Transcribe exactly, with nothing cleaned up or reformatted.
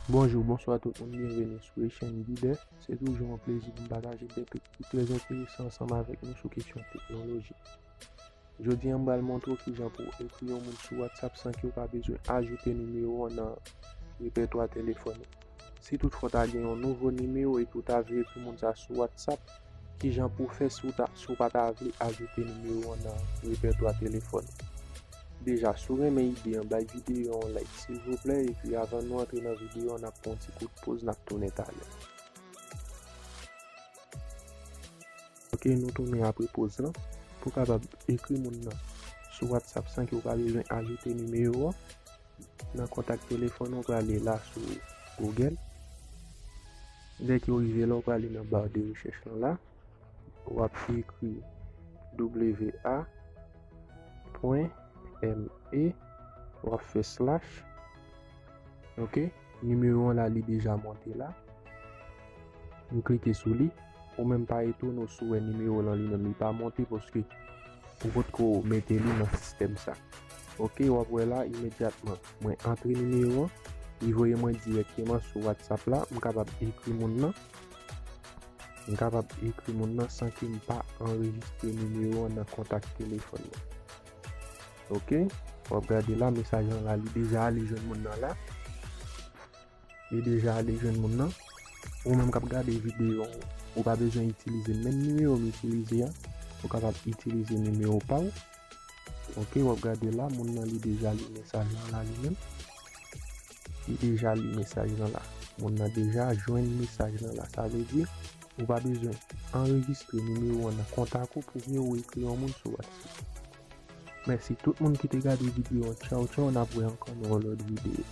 Bonjou, bonswa tout moun, byenveni sou Echanj Lidè. Se toujou yon plezi pou m pataje de trik ki trè enteresan ansanm avèk nou sou kesyon teknoloji. Jodi a, m pral montre w kijan pou w ekri yon moun sou WhatsApp san ke w pa bezwen ajoute nimewo an nan repètwa telefòn ou. Si toutfwa w ta gen yon nouvo nimewo epi w ta vle ekri moun sa sou WhatsApp, kijan pou w fè si w ta, si w pa ta vle ajoute nimewo an nan repètwa telefòn ou? Deja, si w renmen ide an, bay videyo an yon like, silvouplè, epi avan nou antre nan videyo an, n ap pran yon ti kout poz, n ap tounen talè. Ok, nou tounen apre poz lan. Pou w kapab ekri moun nan sou WhatsApp san ke w pa bezwen ajoute nimewo an, nan kontak telefòn ou, prale la sou Google. Dèke w rive la, w prale nan ba de rechèch lan la. W ap ekri W A pwen M E, w ap fè slash. Ok, nimewo an la, li deja monte la. M klike sou li. Ou menm pa etone w si w wè nimewo lan li menm li pa monte paske ou potko mete li nan sistèm sa. Ok, w ap wè la imedyatman. Mwen antre nimewo an, li voye mwen dirèkteman sou WhatsApp la. M kapab ekri moun nan. M kapab ekri moun nan san ke m pa anrejistre nimewo an nan kontak telefòn mwen. Ok, w ap gade la, mesaj lan la, li deja ale jwenn moun nan la. Li deja ale jwenn moun nan. Ou menm k ap gade videyo an, ou pa bezwen itilize menm nimewo m itilize a. Ou kapab itilize nimewo pa w. Ok, w ap gade la, moun nan li deja li mesaj lan la li menm. Li deja li mesaj lan la. Moun nan deja jwenn mesaj lan la. Sa vle di, ou pa bezwen anrejistre nimewo an nan kontak ou pou vin ou ekri yon moun sou WhatsApp. Mèsi tout moun ki te gade videyo an. Tchaw, tchaw, n ap wè ankò nan yon lòt videyo.